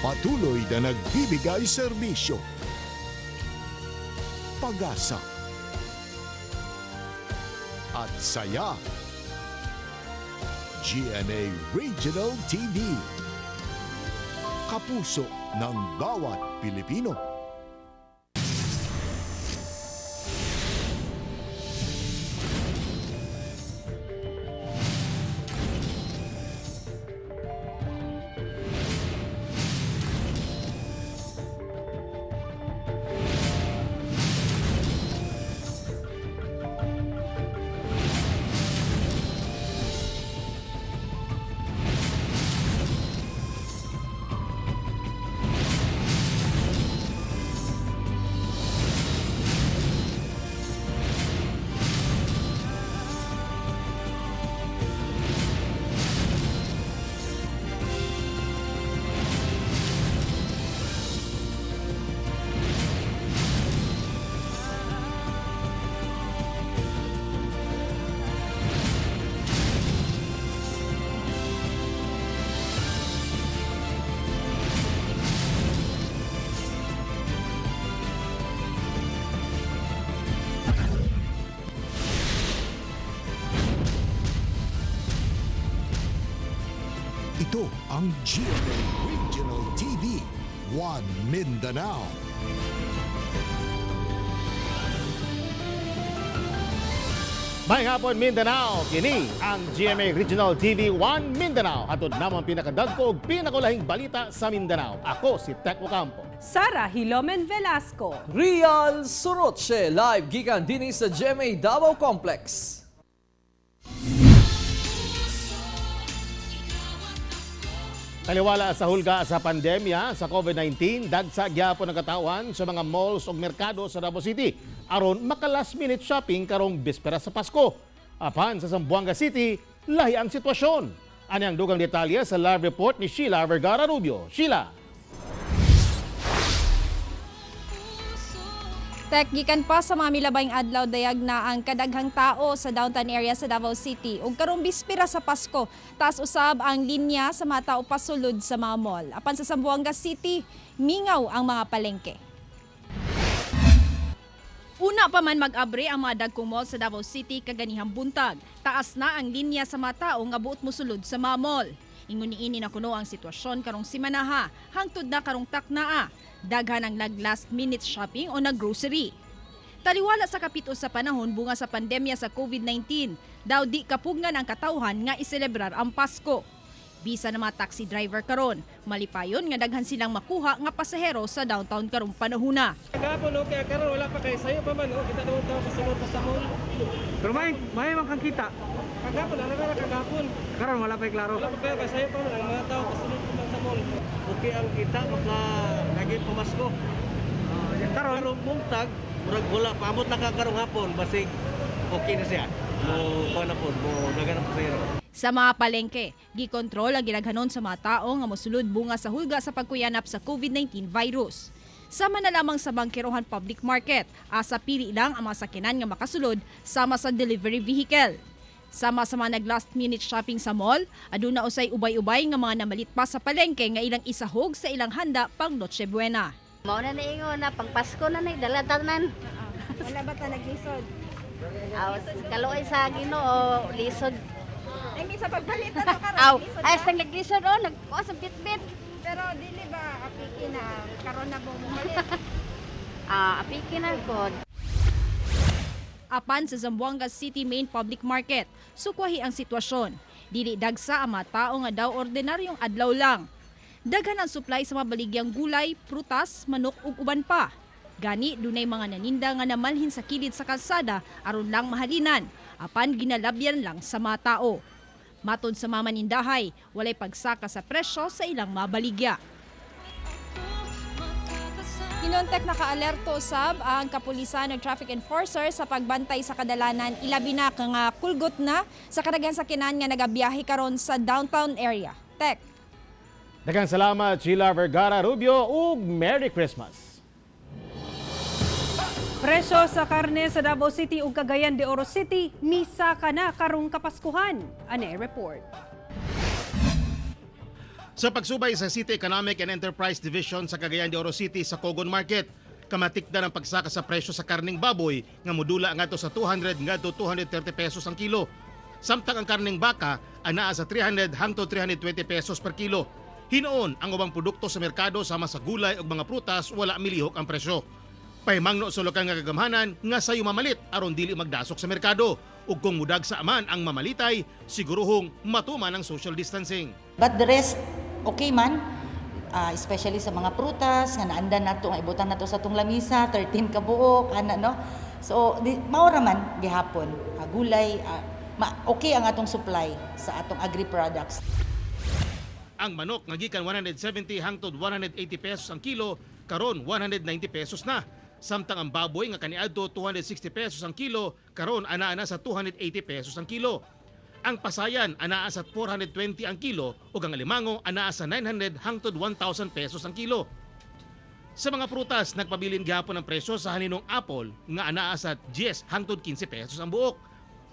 Patuloy na nagbibigay serbisyo, pag-asa, at saya. GMA Regional TV. Kapuso ng bawat Pilipino. Ito ang GMA Regional TV, One Mindanao. May hapon, Mindanao! Kini ang GMA Regional TV 1 Mindanao. Atod naman pinakadagko ug pinakulahing balita sa Mindanao. Ako si Tek Ocampo. Sara Hilomen Velasco. Real Soroche live gikan dinhi sa GMA Davao Complex. Taliwala sa hulga sa pandemya sa COVID-19, dagsa gyapon ang katawan sa mga malls ug merkado sa Davao City aron maka last minute shopping karong bispera sa Pasko. Apan sa Zamboanga City, lahi ang sitwasyon. Ani ang dugang detalye sa live report ni Sheila Vergara Rubio. Sheila. Tek, gikan pa sa mga milabayng adlaw, dayag na ang kadaghang tao sa downtown area sa Davao City. Ug karong bispira sa Pasko, taas usab ang linya sa mga tao pasulod sa mga mall. Apan sa Zamboanga City, mingaw ang mga palengke. Una pa man mag-abre ang mga dagkong mall sa Davao City kaganihang buntag. Taas na ang linya sa mga tao nga buot mosulod sa mga mall. Ingon niini na kuno ang sitwasyon karong simanaha, hangtod na karong taknaa. Daghan ang nag last minute shopping o nag grocery. Taliwala sa kapito sa panahon bunga sa pandemya sa COVID-19, daw di kapugngan ang katawhan nga iselebrar ang Pasko. Bisa na mga taxi driver karon, malipayon nga daghan silang makuha nga pasahero sa downtown karong panahuna. Kagapon, okay, karon wala pa kay sayo pa man, oh, kita naman tao kasunod pa sa mall. Pero may man kang kita. Kagapon, ano na kagapon. Karon wala pa'y klaro. Wala pa kayo kay sayo pa man ang mga tao kasunod pa man sa mall. Okay ang kita maka lagi pamasko. Karon Karon buntag, murag wala paamot na ka karong hapon basig okay na siya. Mo kuan na pod, mo dagan na pasahero. Sa mga palengke, gikontrol ang gilaghanon sa mga tao nga mosulod bunga sa hulga sa pagkuyanap sa COVID-19 virus. Sama na lamang sa Bangkerohan Public Market, asa pili lang ang mga sakyanan nga makasulod sama sa delivery vehicle. Sama sa mga nag last minute shopping sa mall, aduna usay ubay-ubay nga mga namalit pa sa palengke nga ilang isahog sa ilang handa pang Noche Buena. Mao na niingon na pang Pasko na ni dala tanan. Wala ba ta naglisod? Aw, kaluoy sa Ginoo, lisod. Ay, minsan pagpalit na to karon, Aw, lisod ay na. sa naglisod oh, nagkuha sa bitbit. Pero dili ba apiki na karon na mo mumalit? Ah, apiki na ko. Apan sa Zamboanga City Main Public Market, sukwahi ang sitwasyon. Dili dagsa ang mga tao nga daw ordinaryong adlaw lang. Daghan ang supply sa mabaligyang gulay, prutas, manok ug uban pa. Gani dunay mga naninda nga namalhin sa kilid sa kalsada aron lang mahalinan, apan ginalabyan lang sa mga tao. Matod sa mga manindahay, walay pagsaka sa presyo sa ilang mabaligya. Hinontek, naka-alerto usab ang kapulisan ng traffic enforcer sa pagbantay sa kadalanan, ilabi na nga kulgot na sa kadaghan sakyanan nga nagabiyahe karon sa downtown area. Tek. Daghang salamat, Sheila Vergara Rubio, ug Merry Christmas! Presyo sa karne sa Davao City ug Cagayan de Oro City misaka na karong Kapaskuhan. Ane report. Sa pagsubay sa City Economic and Enterprise Division sa Cagayan de Oro City sa Cogon Market, kamatikda ng pagsaka sa presyo sa karning baboy nga modula ngadto sa 200 ngadto 230 pesos ang kilo. Samtang ang karning baka anaa sa 300 hangtod 320 pesos per kilo. Hinoon ang ubang produkto sa merkado sama sa gulay ug mga prutas wala milihok ang presyo. Pahimangno sa lokal nga kagamhanan nga sayo mamalit aron dili magdasok sa merkado ug kung mudag sa aman ang mamalitay, siguruhong matuman ang social distancing. But the rest, okay man. Especially sa mga prutas, nga naandan nato, nga ibutan nato sa tong lamisa, 13 ka buok, ana no. So, di, mao ra man gihapon. Gulay, okay ang atong supply sa atong agri products. Ang manok nga gikan 170 hangtod 180 pesos ang kilo, karon 190 pesos na. Samtang ang baboy nga kaniadto 260 pesos ang kilo, karon anaa na sa 280 pesos ang kilo. Ang pasayan anaa sa 420 ang kilo ug ang alimango anaa sa 900 hangtod 1,000 pesos ang kilo. Sa mga prutas, nagpabilin gihapon ang presyo sa haninong apple nga anaa sa 10 hangtod 15 pesos ang buok.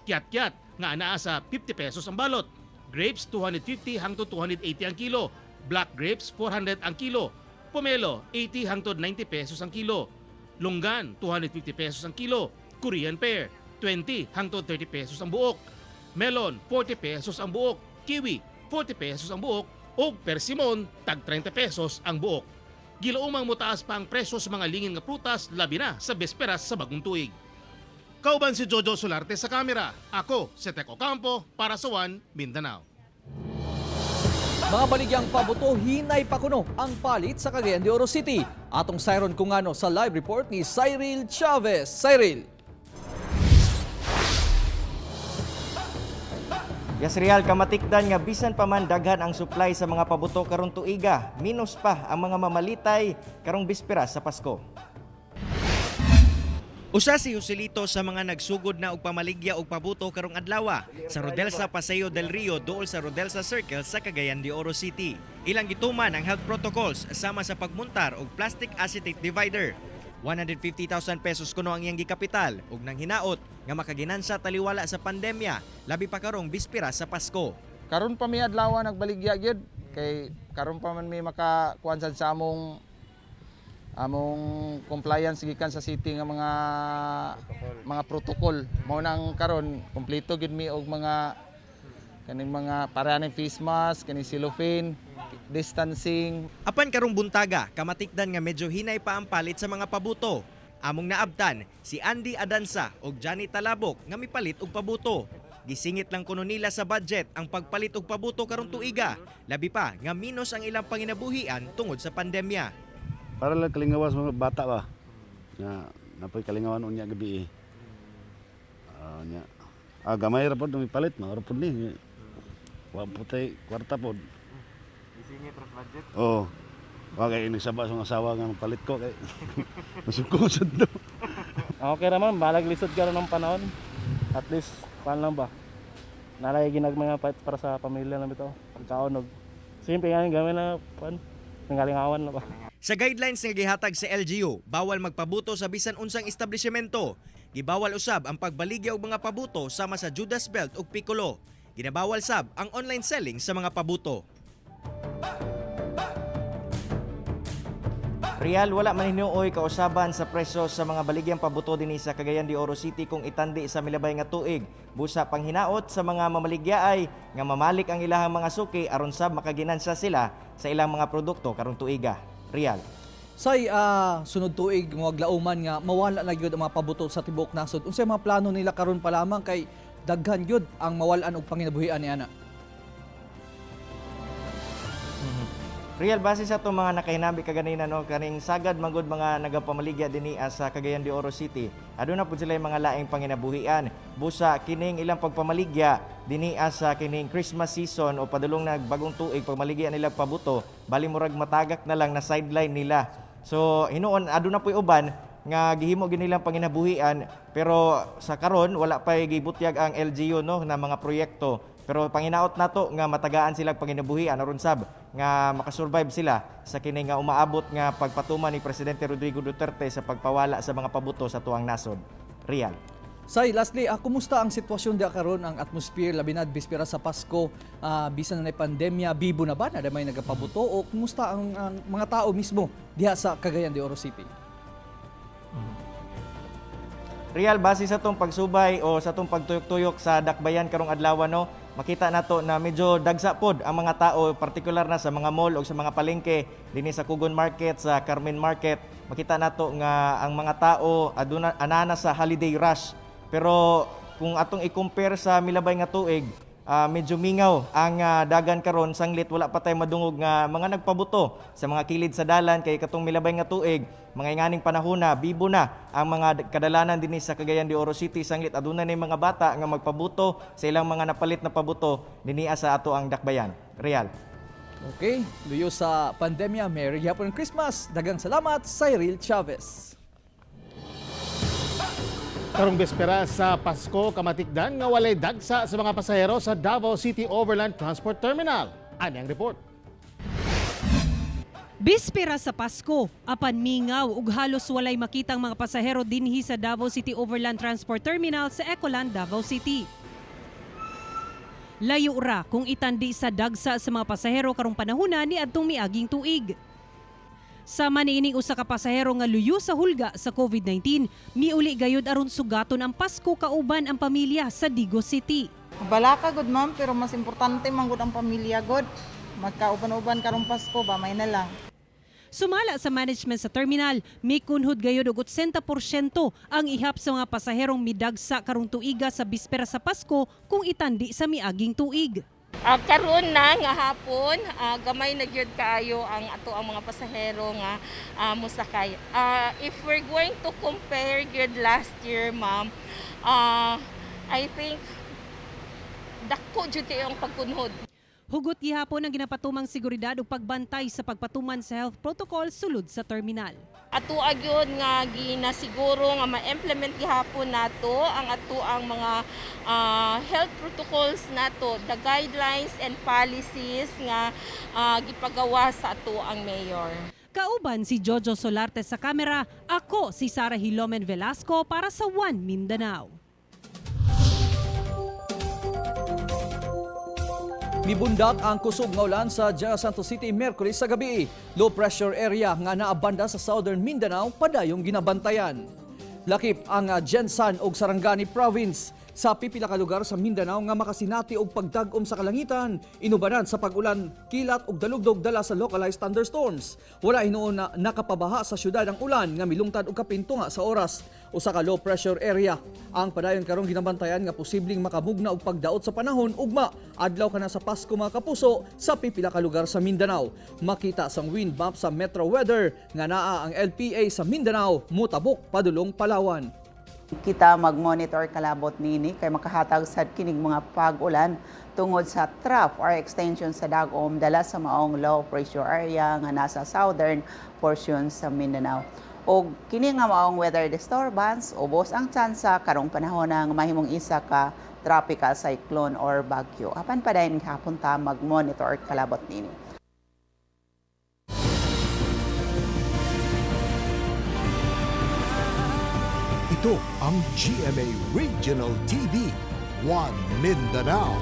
Kiat-kiat nga anaa sa 50 pesos ang balot. Grapes 250 hangtod 280 ang kilo. Black grapes 400 ang kilo. Pomelo 80 hangtod 90 pesos ang kilo. Longgan 250 pesos ang kilo. Korean pear 20 hangtod 30 pesos ang buok. Melon 40 pesos ang buok. Kiwi 40 pesos ang buok ug persimon tag 30 pesos ang buok. Gilaumang motaas pa ang presyo sa mga lingin nga prutas labi na sa bisperas sa bagong tuig. Kauban si Jojo Solarte sa kamera. Ako si Teko Campo para sa One Mindanao. Mga baligyang pabuto, hinay pa kuno ang palit sa Cagayan de Oro City. Atong Siron Kungano sa live report ni Cyril Chavez. Cyril. Yes, Real, kamatikdan nga bisan pa man daghan ang supply sa mga pabuto karong tuiga, minus pa ang mga mamalitay karong bispera sa Pasko. Usa si Joselito sa mga nagsugod na og pamaligya og pabuto karong adlaw sa Rodelsa Paseo del Rio duol sa Rodelsa Circle sa Cagayan de Oro City. Ilang gituman ang health protocols sama sa pagmuntar og plastic acetate divider. 150,000 pesos kuno ang iyang gikapital ug nang hinaot nga makaginansa taliwala sa pandemya labi pa karong bispera sa Pasko. Karon pa mi adlaw nagbaligya gyud kay karon pa man mi makakuan sad sa among among compliance gikan sa city nga mga protocol. Mao nang karon kompleto gyud mi og mga kaning mga para ning face mask, kaning cellophane, distancing. Apan karong buntaga, kamatikdan nga medyo hinay pa ang palit sa mga pabuto. Among naabtan si Andy Adansa ug Johnny Talabok nga mipalit og pabuto. Gisingit lang kuno nila sa budget ang pagpalit og pabuto karong tuiga, labi pa nga minus ang ilang panginabuhian tungod sa pandemya. Para lang kalingawan sa mga bata ba. Nga napoy kalingawan unya gabi eh. Nya. Gamay ra pod palit, mao ra pod ni. Wa po tay kwarta pod. Isingit ra budget. Oo. Wa kay inisaba sa asawa nga palit ko kay masuko sad to. Okay ra man, balag lisod karon ng panahon. At least kuan lang ba. Nalay ginagmay nga para sa pamilya lang bitaw. Pagkaon og simple nga gamay na kuan, nangalingawan na ba. Sa guidelines nga gihatag sa LGU, bawal magpabuto sa bisan unsang establishmento. Gibawal usab ang pagbaligya og mga pabuto sama sa Judas Belt ug Piccolo. Ginabawal sab ang online selling sa mga pabuto. Real, wala man hinuoy kausaban sa presyo sa mga baligyang pabuto dinhi sa Cagayan de Oro City kung itandi sa milabay nga tuig. Busa panghinaot sa mga mamaligya ay nga mamalik ang ilahang mga suki aron sab makaginansa sila sa ilang mga produkto karong tuiga. Real. Say, sunod tuig mga glauman nga mawala na gyud ang mga pabuto sa tibuok nasod. Unsay mga plano nila karon pa lamang kay daghan gyud ang mawalan og panginabuhian ni ana. Real, base sa itong mga nakahinambi kaganina no, kaning sagad manggod mga nagapamaligya dinhi sa Cagayan de Oro City. Aduna pud sila mga laing panginabuhian. Busa kining ilang pagpamaligya dinhi sa kining Christmas season o padulong na bagong tuig pagmaligya nila pabuto, bali murag matagak na lang na sideline nila. So hinuon aduna puy uban nga gihimo gyud nilang panginabuhian pero sa karon wala pay gibutyag ang LGU no na mga proyekto. Pero panginaot nato nga matagaan sila panginabuhian aron sab nga makasurvive sila sa kini nga umaabot nga pagpatuman ni Presidente Rodrigo Duterte sa pagpawala sa mga pabuto sa tuang nasod. Real. Say, lastly, kumusta ang sitwasyon di karon, ang atmosphere labi na bispera sa Pasko, bisan na pandemya, bibo na ba na may nagapabuto o kumusta ang mga tao mismo diha sa Cagayan de Oro City? Real, base sa tong pagsubay o sa tong pagtuyok-tuyok sa dakbayan karong adlaw no, makita nato na medyo dagsa pod ang mga tao, partikular na sa mga mall o sa mga palengke dinhi sa Kugon Market, sa Carmen Market. Makita nato nga ang mga tao aduna anana sa holiday rush. Pero kung atong i-compare sa milabay nga tuig, medyo mingaw ang dagan karon, sanglit wala pa tay madungog nga mga nagpabuto sa mga kilid sa dalan, kay katong milabay nga tuig, mga inganing panahona, bibo na ang mga kadalanan dinhi sa Cagayan de Oro City, sanglit aduna ni mga bata nga magpabuto sa ilang mga napalit na pabuto dinhi sa ato ang dakbayan. Real. Okay, luyo sa pandemya, Merry gihapon Christmas. Daghang salamat, Cyril Chavez. Karong bespera sa Pasko, kamatikdan nga walay dagsa sa mga pasahero sa Davao City Overland Transport Terminal. Ani ang report. Bispera sa Pasko, apan mingaw ug halos walay makitang mga pasahero dinhi sa Davao City Overland Transport Terminal sa Ecoland, Davao City. Layo ra kung itandi sa dagsa sa mga pasahero karong panahona ni adtong miaging tuig. Sama niining usa ka pasahero nga luyo sa hulga sa COVID-19, miuli gayud aron sugaton ang Pasko kauban ang pamilya sa Digos City. Balaka gud, ma'am, pero mas importante man gud ang pamilya gud. Magkauban-uban karong Pasko ba, may na lang. Sumala sa management sa terminal, mikunhod gayud og 80% ang ihap sa mga pasaherong midagsa karong tuiga sa bispera sa Pasko kung itandi sa miaging tuig. Karon na nga hapon, gamay na gyud kaayo ang ato ang mga pasahero nga mosakay. If we're going to compare gyud last year, ma'am, I think dako jud kayo ang pagkunhod. Hugot gihapon ang ginapatumang seguridad ug pagbantay sa pagpatuman sa health protocol sulod sa terminal. Ato gyud nga ginasiguro nga ma-implement gihapon nato ang ato ang mga health protocols nato, the guidelines and policies nga gipagawa sa ato ang mayor. Kauban si Jojo Solarte sa kamera, ako si Sara Hilomen Velasco para sa One Mindanao. Mibundak ang kusog nga ulan sa General Santos City Merkules sa gabi. Low pressure area nga naabanda sa Southern Mindanao padayong ginabantayan. Lakip ang Gensan ug Sarangani Province sa pipila ka lugar sa Mindanao nga makasinati og pagdag-om sa kalangitan, inubanan sa pag-ulan, kilat ug dalugdog dala sa localized thunderstorms. Wala hinuon na nakapabaha sa syudad ang ulan nga milungtad og kapintunga sa oras. Usa ka low pressure area ang padayon karong ginabantayan nga posibleng makamugna og pagdaot sa panahon ugma adlaw kana sa Pasko, mga kapuso, sa pipila ka lugar sa Mindanao. Makita sang wind map sa Metro Weather nga naa ang LPA sa Mindanao mutabok padulong Palawan. Kita mag-monitor kalabot nini kay makahatag sad kinig mga pag-ulan tungod sa trough or extension sa dagom dala sa maong low pressure area nga nasa southern portion sa Mindanao. Og kini nga maong weather disturbance, ubos ang tsansa karong panahon nga mahimong isa ka tropical cyclone or bagyo. Apan padayon gihapon ta mag-monitor kalabot nini. Ito ang GMA Regional TV, One Mindanao.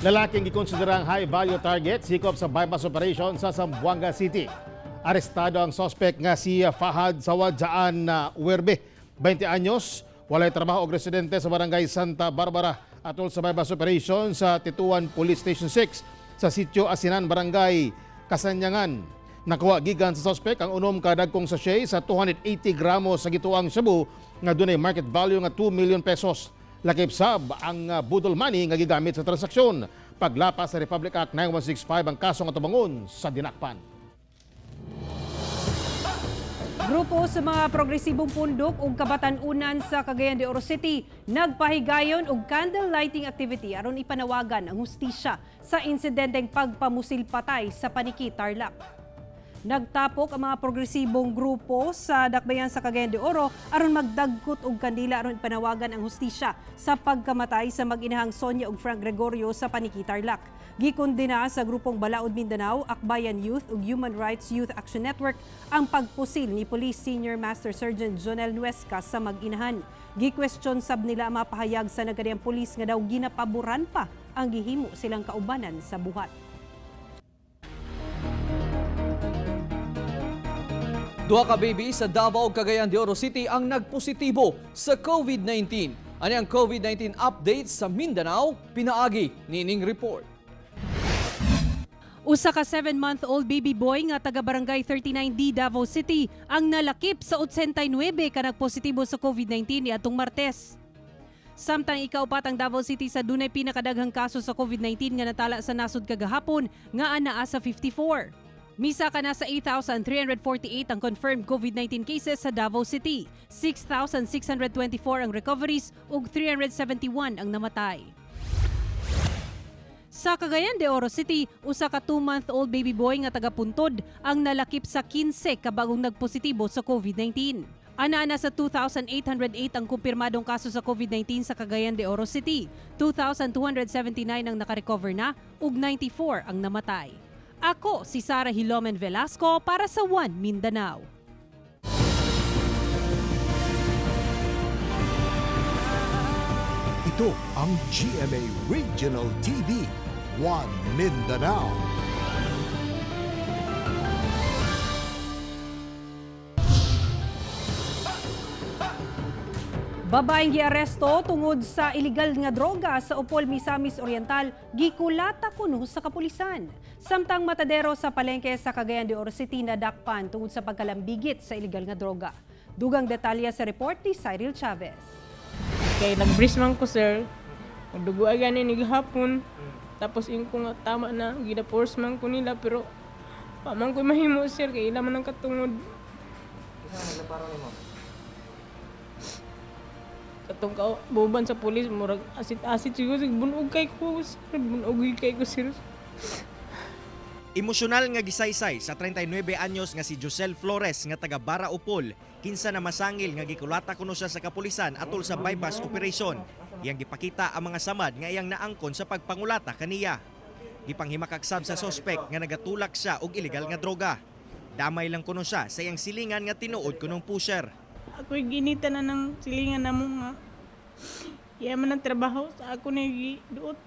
Lalaking gikonsiderang high value target sikop sa bypass operation sa Zamboanga City. Arestado ang suspect nga si Fahad Sawadjaan na Uwerbe, 20 anyos, walay trabaho og residente sa barangay Santa Barbara, atol sa bypass operation sa Tituan Police Station 6 sa sitio Asinan, Barangay Kasanyangan. Nakuha gikan sa suspect ang 6 ka dagkong sachet sa 280 gramos sa gituang shabu nga dunay market value nga 2 million pesos. Lakip sab ang budol money nga gigamit sa transaksyon. Paglapas sa Republic Act 9165 ang kaso nga tubangon sa dinakpan. Grupo sa mga progresibong pundok ug kabatan-unan sa Cagayan de Oro City nagpahigayon og candle lighting activity aron ipanawagan ang hustisya sa insidenteng pagpamusil patay sa Paniki, Tarlac. Nagtapok ang mga progresibong grupo sa Dakbayan sa Cagayan de Oro aron magdagkot og kandila aron panawagan ang hustisya sa pagkamatay sa mag-inahang Sonia ug Frank Gregorio sa Paniqui, Tarlac. Gikondena sa grupong Balaod Mindanao, Akbayan Youth ug Human Rights Youth Action Network ang pagpusil ni Police Senior Master Sergeant Jonel Nuesca sa mag-inahan. Gi-question sab nila ang mapahayag sa nagkadiyang pulis nga daw ginapaboran pa ang gihimo silang kaubanan sa buhat. Duha ka baby sa Davao, Cagayan de Oro City ang nagpositibo sa COVID-19. Ani ang COVID-19 updates sa Mindanao, pinaagi nining report. Usa ka 7-month-old baby boy nga taga Barangay 39D Davao City ang nalakip sa 89 ka nagpositibo sa COVID-19 niadtong Martes. Samtang ikaupat ang Davao City sa dunay pinakadaghang kaso sa COVID-19 nga natala sa nasod kagahapon nga anaa sa 54. Misa ka na sa 8,348 ang confirmed COVID-19 cases sa Davao City. 6,624 ang recoveries ug 371 ang namatay. Sa Cagayan de Oro City, usa ka 2-month-old baby boy nga taga Puntod ang nalakip sa 15 ka bagong nagpositibo sa COVID-19. Ana-ana sa 2,808 ang kumpirmadong kaso sa COVID-19 sa Cagayan de Oro City. 2,279 ang nakarecover na ug 94 ang namatay. Ako si Sara Hilomen Velasco para sa One Mindanao. Ito ang GMA Regional TV, One Mindanao. Babaeng giaresto tungod sa illegal nga droga sa Upol, Misamis Oriental, gikulata kuno sa kapulisan. Samtang matadero sa palengke sa Cagayan de Oro City nadakpan tungod sa pagkalambigit sa illegal nga droga. Dugang detalye sa report ni Cyril Chavez. Kay nag-bris man ko sir, nagdugo gani ni gahapon. Tapos yung ko nga tama na, gina-force man ko nila pero pa man ko mahimo sir kay ila man ang katungod. Katong ka buban sa pulis murag asit-asit siguro bunog kay ko sir, bunog kay ko sir. Emosyonal nga gisaysay sa 39 anyos nga si Josel Flores nga taga Bara Upol, kinsa na masangil nga gikulata kuno siya sa kapulisan atol sa bypass operation. Iyang gipakita ang mga samad nga iyang naangkon sa pagpangulata kaniya. Gipanghimakak-sab sa sospek nga nagatulak siya og ilegal nga droga. Damay lang kuno siya sa iyang silingan nga tinuod kunong pusher. Ako'y ginita na ng silingan namo nga iya man ang trabaho sa ako na duot.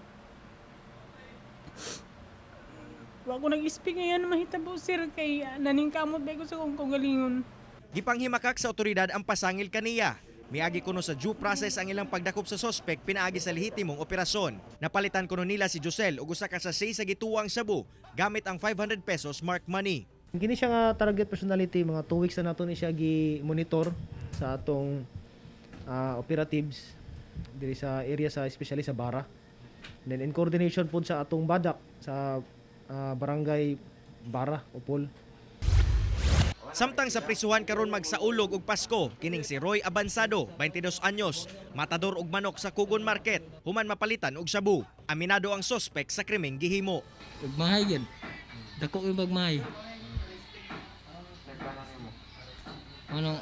Wa ko nag-speak ngayon mahitabo sir kay naningkamot ba ko sa akong kaugalingon. Gipanghimakak sa otoridad ang pasangil kaniya. Miagi kuno sa due process ang ilang pagdakop sa sospek pinaagi sa lehitimong operasyon. Napalitan kuno nila si Josel og usa ka sachet sa gituwang shabu gamit ang 500 pesos mark money. Kini siya nga target personality, mga 2 weeks na nato ni siya gi-monitor sa atong operatives diri sa area sa especially sa Bara. Then in coordination pod sa atong badak sa barangay Bara, Upol. Samtang sa prisuhan karon magsaulog og Pasko, kining si Roy Abansado, 22 anyos, matador og manok sa Kugon Market, human mapalitan og shabu. Aminado ang sospek sa krimeng gihimo. Pagmahay yan. Dako yung pagmahay. Ano,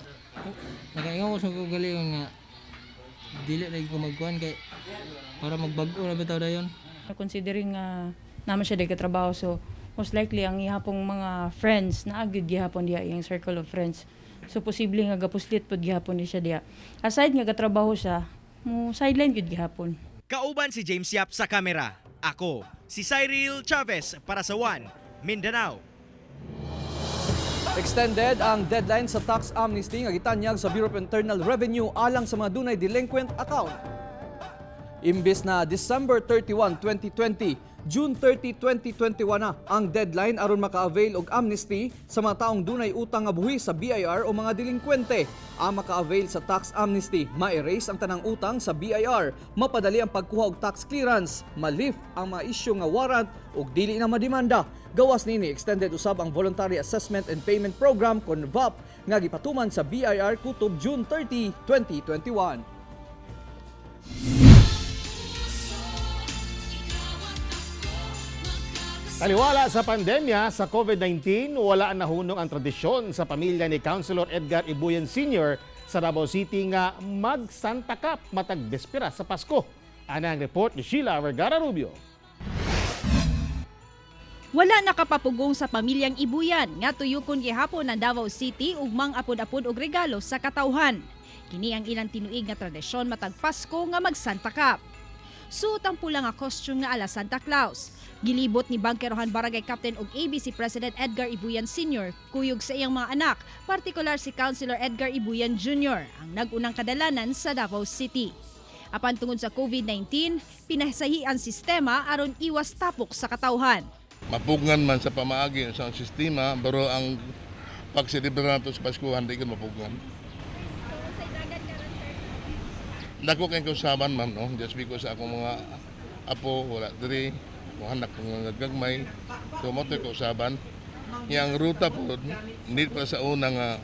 nakaingon ko sa kagalingon nga dili lagi ko magkuhan kay para magbag-o na bitaw dayon. Considering nga naman siya di katrabaho, so most likely ang ihapong mga friends na agad gihapon diha iyang circle of friends. So posible nga gapuslit pod gihapon ni siya diha. Aside nga gatrabaho siya, mo sideline gyud gihapon. Kauban si James Yap sa kamera. Ako, si Cyril Chavez para sa One, Mindanao. Extended ang deadline sa tax amnesty nga gitanyag sa Bureau of Internal Revenue alang sa mga dunay delinquent account. Imbis na December 31, 2020, June 30, 2021 na ang deadline aron maka-avail og amnesty sa mga taong dunay utang nga buhi sa BIR o mga delinkwente. Ang maka-avail sa tax amnesty, ma-erase ang tanang utang sa BIR, mapadali ang pagkuha og tax clearance, ma-lift ang mga isyu nga warrant ug dili na mademanda. Gawas nini extended usab ang Voluntary Assessment and Payment Program kon VAP nga gipatuman sa BIR kutob June 30, 2021. Taliwala sa pandemya sa COVID-19, wala nahunong ang tradisyon sa pamilya ni Councilor Edgar Ibuyan Sr. sa Davao City nga mag-Santa Cup matag bespera sa Pasko. Ana ang report ni Sheila Vergara Rubio. Wala nakapapugong sa pamilyang Ibuyan nga tuyokon gihapon ang Davao City ug mang-apod-apod og regalo sa katawhan. Kini ang ilang tinuig nga tradisyon matag Pasko nga mag Santa Cup. Suot ang pula nga costume nga ala Santa Claus. Gilibot ni Bangkerohan Barangay Captain ug ABC President Edgar Ibuyan Sr. kuyog sa iyang mga anak, partikular si Councilor Edgar Ibuyan Jr. ang nag-unang kadalanan sa Davao City. Apan tungod sa COVID-19, pinasahi ang sistema aron iwas tapok sa katawhan. Mapugngan man sa pamaagi sa sistema, pero ang pagselebra nato sa Paskuhan, di ka mapugngan. Dako kay kausaban, ma'am, no? Just because akong mga apo wala diri, akong anak nga gagmay. So mo to'y kausaban. Yang ruta po, hindi pa sa una nga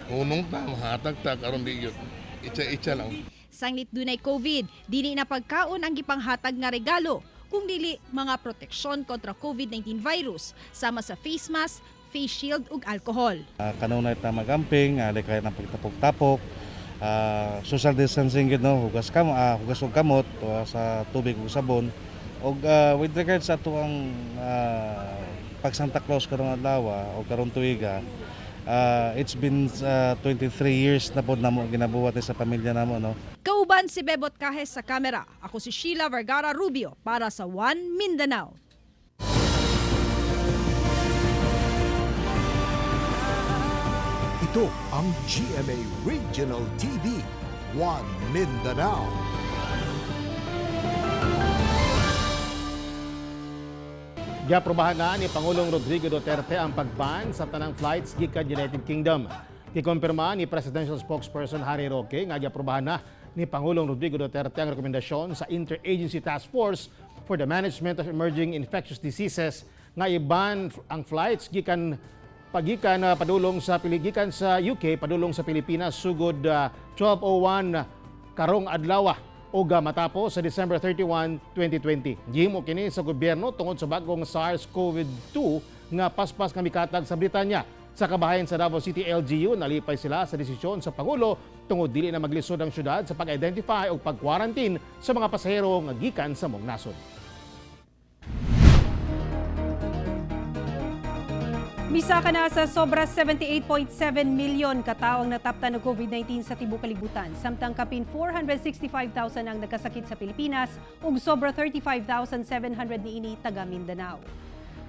hunong ta, mahatag ta, karon di yun. Itsa-itsa lang. Sanglit dunay COVID, dili na pagkaon ang gipanghatag nga regalo, kung dili mga proteksyon kontra COVID-19 virus, sama sa face mask, face shield ug alcohol. Kanunay ta magamping, di kaya ng pagtapok-tapok, social distancing gid, no, hugas kam hugas og kamot sa tubig ug sabon. Og with regards sa atuang pag Santa Claus karong adlaw o karong tuiga, it's been 23 years na pod namo ginabuhat ni sa pamilya namo, no. Kauban si Bebot Cajes sa kamera. Ako si Sheila Vergara Rubio para sa One Mindanao. Ito ang GMA Regional TV, One Mindanao. Giaprobahan na ni Pangulong Rodrigo Duterte ang pagban sa tanang flights gikan United Kingdom. Gikumpirma ni Presidential Spokesperson Harry Roque nga giaprobahan na ni Pangulong Rodrigo Duterte ang rekomendasyon sa Interagency Task Force for the Management of Emerging Infectious Diseases nga iban ang flights gikan pagikan padulong sa gikan sa UK padulong sa Pilipinas sugod 12:01 karong adlaw ug matapos sa December 31, 2020. Gihimo kini sa gobyerno tungod sa bagong SARS-CoV-2 nga paspas nga mikatag sa Britanya. Sa kabahayan sa Davao City LGU, nalipay sila sa desisyon sa Pangulo tungod dili na maglisod ang syudad sa pag-identify o pag-quarantine sa mga pasahero nga gikan sa maong nasod. Misaka na sa sobra 78.7 milyon katao ang nataptan og COVID-19 sa tibuok kalibutan. Samtang kapin 465,000 ang nagkasakit sa Pilipinas ug sobra 35,700 niini taga Mindanao.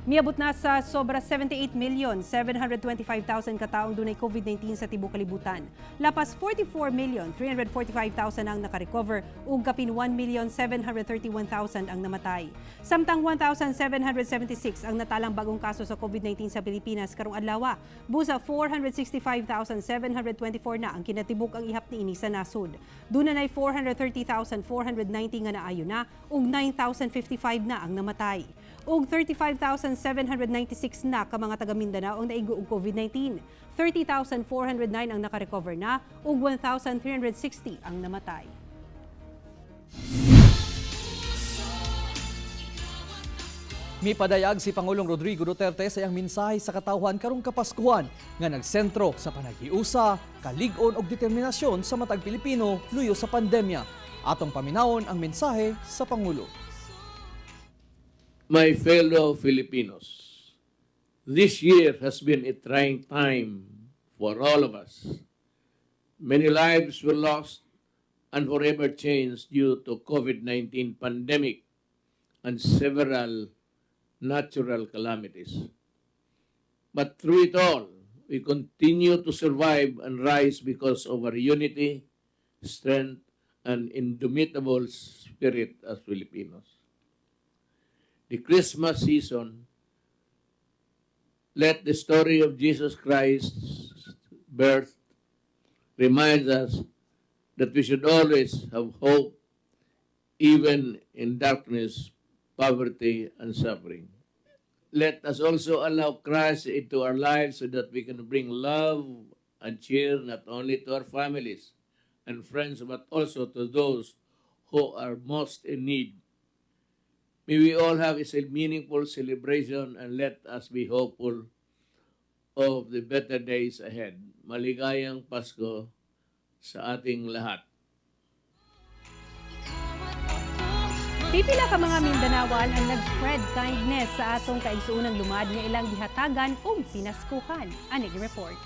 Miabot na sa sobra 78,725,000 kataong dunay COVID-19 sa tibuok kalibutan. Lapas 44,345,000 ang nakarecover ug kapin 1,731,000 ang namatay. Samtang 1,776 ang natalang bagong kaso sa COVID-19 sa Pilipinas karong adlaw. Busa 465,724 na ang kinatibuk ang ihap niini sa nasod. Duna nay 430,490 nga naayo na ug 9,055 na ang namatay. Ug 35,796 na ka mga taga Mindanao ang naigo og COVID-19. 30,409 ang nakarecover na ug 1,360 ang namatay. Mipadayag si Pangulong Rodrigo Duterte sa iyang mensahe sa katawhan karong Kapaskuhan nga nagsentro sa panaghiusa, kalig-on ug determinasyon sa matag Pilipino luyo sa pandemya. Atong paminawon ang mensahe sa Pangulo. My fellow Filipinos, this year has been a trying time for all of us. Many lives were lost and forever changed due to COVID-19 pandemic and several natural calamities. But through it all, we continue to survive and rise because of our unity, strength, and indomitable spirit as Filipinos. The Christmas season, let the story of Jesus Christ's birth remind us that we should always have hope, even in darkness, poverty, and suffering. Let us also allow Christ into our lives so that we can bring love and cheer not only to our families and friends, but also to those who are most in need. May we all have a meaningful celebration and let us be hopeful of the better days ahead. Maligayang Pasko sa ating lahat. Pipila ka mga Mindanawan ang nag-spread kindness sa atong kaigsuunang lumad nga ilang gihatagan og pinaskuhan. Anig report.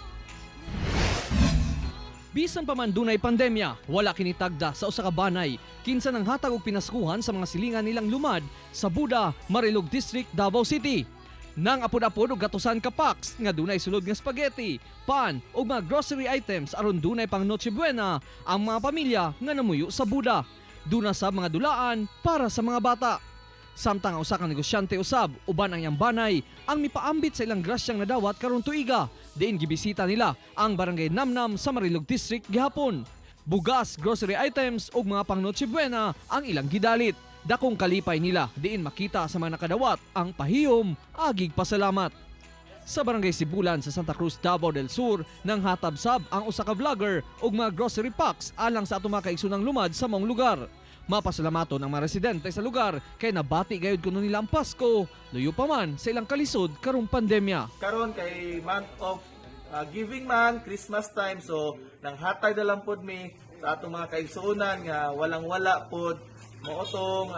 Bisan pa man dunay pandemya, wala kini tagda sa usa ka banay kinsa nang hatag og pinaskuhan sa mga silingan nilang lumad sa Buda, Marilog District, Davao City. Nang apod-apod og gatusan ka packs nga dunay sulod nga spaghetti, pan ug mga grocery items aron dunay pang Noche Buena ang mga pamilya nga namuyo sa Buda. Duna sa mga dulaan para sa mga bata. Samtang ang usa ka negosyante usab uban ang iyang banay ang mipaambit sa ilang grasyang nadawat karon tuiga. Diin gibisita nila ang Barangay Namnam sa Marilog District gihapon. Bugas, grocery items ug mga pang Noche Buena ang ilang gidalit. Dakong kalipay nila diin makita sa mga nakadawat ang pahiyom agig pasalamat. Sa Barangay Sibulan sa Santa Cruz, Davao del Sur, nang hatab-sab ang usa ka vlogger ug mga grocery packs alang sa atong mga kaigsunang lumad sa maong lugar. Mapasalamaton ang mga residente sa lugar kay nabati gayud kuno nila ang Pasko, luyo pa man sa ilang kalisod karong pandemya. Karon kay month of giving man, Christmas time, so nanghatag na lang pod mi sa atong mga kaigsuonan nga walang-wala pod mao tong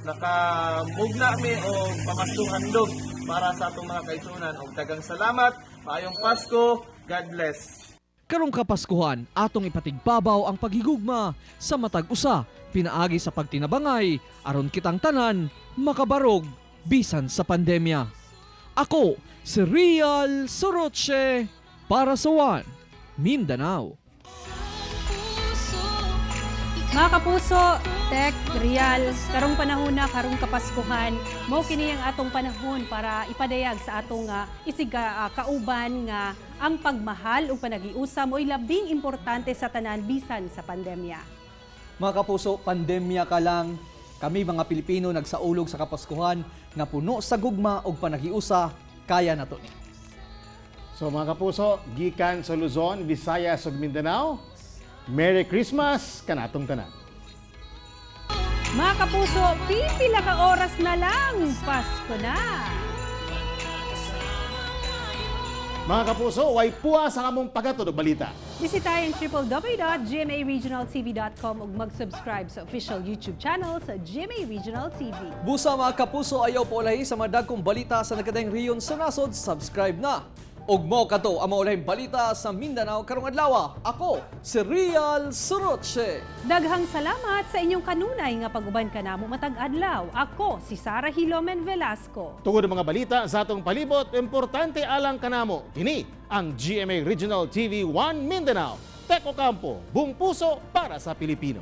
nakamugna mi og pamaskong handog para sa atong mga kaigsuonan. Og daghang salamat, maayong Pasko, God bless. Karong Kapaskuhan, atong ipatigbabaw ang paghigugma sa matag usa, pinaagi sa pagtinabangay, aron kitang tanan makabarog bisan sa pandemya. Ako, si Real Soroche, para sa One, Mindanao. Mga kapuso, Tek, Real, karong panahon na, karong Kapaskuhan, mao kini ang atong panahon para ipadayag sa atong isig kauban nga ang pagmahal ug panagiusa mo'y labing importante sa tanan bisan sa pandemya. Mga kapuso, pandemya ka lang. Kami mga Pilipino nagsaulog sa Kapaskuhan nga puno sa gugma ug panagiusa, kaya nato ni. So mga kapuso, gikan sa Luzon, Visayas ug Mindanao, Merry Christmas kanatong tanan. Mga kapuso, pipila ka oras na lang, Pasko na! Mga kapuso, way puwa sa among paghatod og balita. Bisitahin www.gmaregionaltv.com ug mag-subscribe sa official YouTube channel sa GMA Regional TV. Busa mga kapuso, ayaw paulahi sa mga dagkong balita sa nagkadaiyang rehiyon sa nasod, subscribe na. Ug mao kato ang maulahing balita sa Mindanao karong adlaw. Ako si Real Soroche. Daghang salamat sa inyong kanunay nga pag-uban kanamo matag adlaw. Ako si Sara Hilomen Velasco. Tungod ang mga balita sa atong palibot, importante alang kanamo. Kini ang GMA Regional TV 1 Mindanao. Tek Ocampo, buong puso para sa Pilipino.